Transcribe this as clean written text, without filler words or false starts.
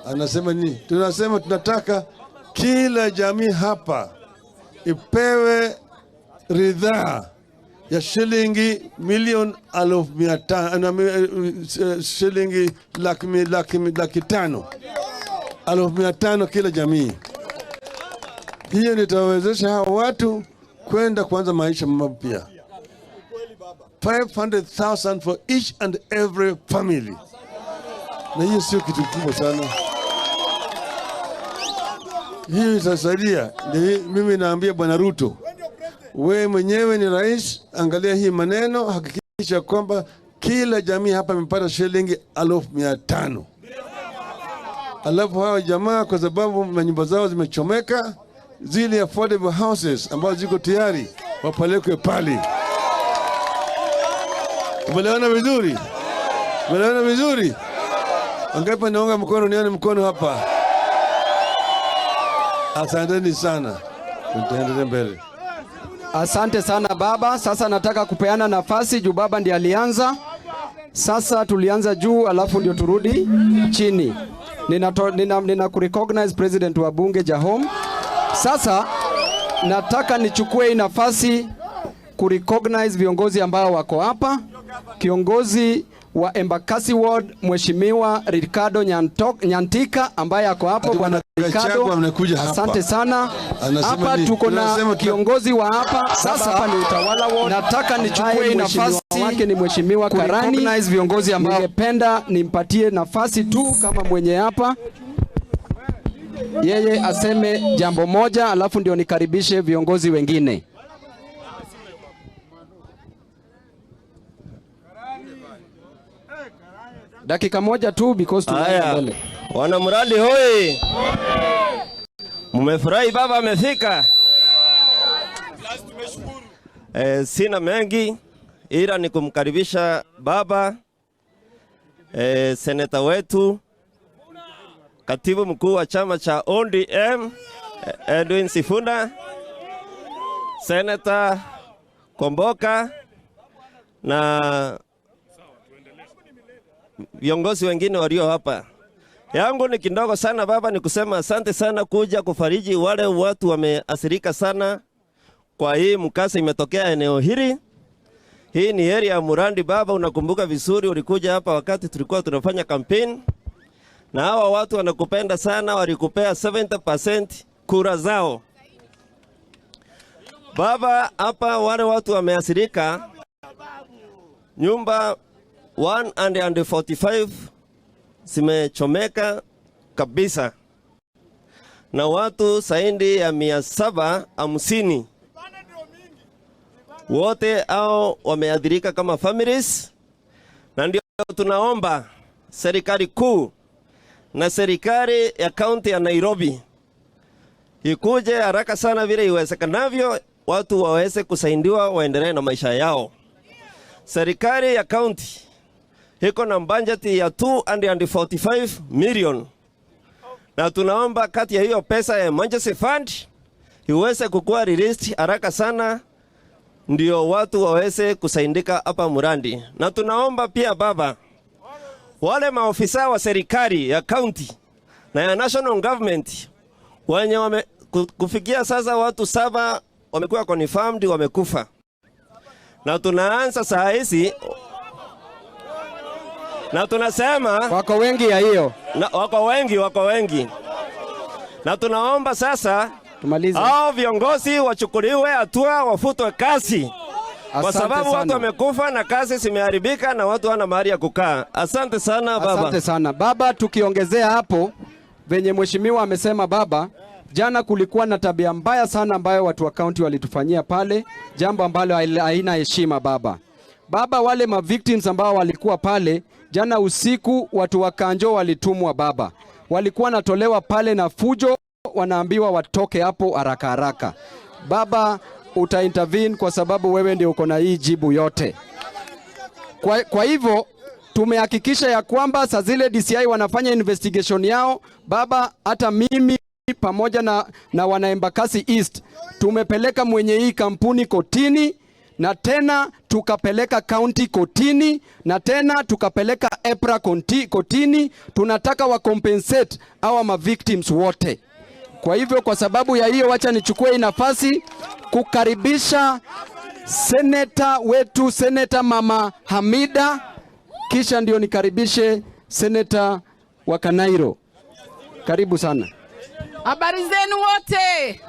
Anasema nini? Tunasema tunataka kila jamii hapa ipewe ridhaa ya shilingi milioni 500,000, shilingi 500,000, 500,000 kila jamii. Hiyo nitawezesha hawa watu kwenda kuanza maisha mapya. 500,000 for each and every family, na hiyo sio kitu kubwa sana. Hiyo itasaidia. Mimi naambia Bwana Ruto, wewe mwenyewe ni rais, angalia hii maneno, hakikisha kwamba kila jamii hapa imepata shilingi 500,000. Alafu hawa jamaa kwa sababu manyumba zao zimechomeka, zile affordable houses ambazo ziko tayari wapelekwe pale. Tumeelewana vizuri? Tumeelewana vizuri? Wangapi naunga mkono? Nione mkono hapa. Asanteni sana, tutaendelea mbele. Asante sana baba. Sasa nataka kupeana nafasi juu baba ndiye alianza. Sasa tulianza juu alafu ndio turudi chini. Nina kurecognize president wa bunge Jahom. Sasa nataka nichukue hii nafasi kurecognize viongozi ambao wako hapa. Kiongozi wa Embakasi Ward Mheshimiwa Ricardo Nyantika ambaye ako hapo. Ati Bwana Bwana Ricardo, Gachagua amekuja hapa. asante sana. Anasema Hapa nini? tuko na kiongozi wa hapa sasa. Hapa ni Utawala Ward. Nataka nichukue hii nafasi wake ni Mheshimiwa Karani. Recognize viongozi ambao ningependa nimpatie nafasi tu kama mwenye hapa yeye aseme jambo moja, alafu ndio nikaribishe viongozi wengine. Dakika moja tu because tunaenda Haya, mbele. Wana mradi hoi, mmefurahi baba amefika. Sina mengi ila ni kumkaribisha baba, seneta wetu, katibu mkuu wa chama cha ODM Edwin Sifuna, seneta Kwamboka na viongozi wengine walio hapa. Yangu ni kidogo sana baba, ni kusema asante sana kuja kufariji wale watu wameathirika sana kwa hii mkasa imetokea eneo hili. Hii ni area ya Murandi baba, unakumbuka vizuri, ulikuja hapa wakati tulikuwa tunafanya campaign, na hawa watu wanakupenda sana, walikupea 70% kura zao baba. Hapa wale watu wameathirika, nyumba 145 zimechomeka kabisa na watu zaidi ya 750 wote hao wameathirika kama families, na ndio tunaomba serikali kuu na serikali ya kaunti ya Nairobi ikuje haraka sana vile iwezekanavyo, watu waweze kusaidiwa waendelee na maisha yao. Serikali ya kaunti iko na budget ya 245 million, na tunaomba kati ya hiyo pesa ya emergency fund iweze kukuwa released haraka sana, ndio watu waweze kusaidika hapa Murandi. Na tunaomba pia baba, wale maofisa wa serikali ya county na ya national government wenye kufikia sasa watu 7 wamekuwa confirmed wamekufa, na tunaanza saa hizi na tunasema wako wengi ya hiyo na, wako wengi, wako wengi, na tunaomba sasa tumalize. Hao viongozi wachukuliwe hatua, wafutwe kazi kwa Asante sababu watu sana. Wamekufa na kazi zimeharibika na watu wana mahali ya kukaa. Asante sana baba. Asante sana baba. Tukiongezea hapo venye mheshimiwa amesema baba, jana kulikuwa na tabia mbaya sana ambayo watu wa kaunti walitufanyia pale, jambo ambalo haina heshima baba. Baba, wale ma victims ambao walikuwa pale jana usiku, watu wa Kanjo walitumwa baba, walikuwa wanatolewa pale na fujo, wanaambiwa watoke hapo haraka haraka. Baba, uta intervene kwa sababu wewe ndio uko na hii jibu yote. Kwa hivyo tumehakikisha ya kwamba saa zile DCI wanafanya investigation yao baba, hata mimi pamoja na wana Embakasi East tumepeleka mwenye hii kampuni kotini Na tena tukapeleka county kotini, na tena tukapeleka EPRA kotini. Tunataka wa compensate hawa ma victims wote. Kwa hivyo, kwa sababu ya hiyo, wacha nichukue hii nafasi kukaribisha seneta wetu, Seneta Mama Hamida, kisha ndio nikaribishe seneta wa Kanairo. Karibu sana. Habari zenu wote.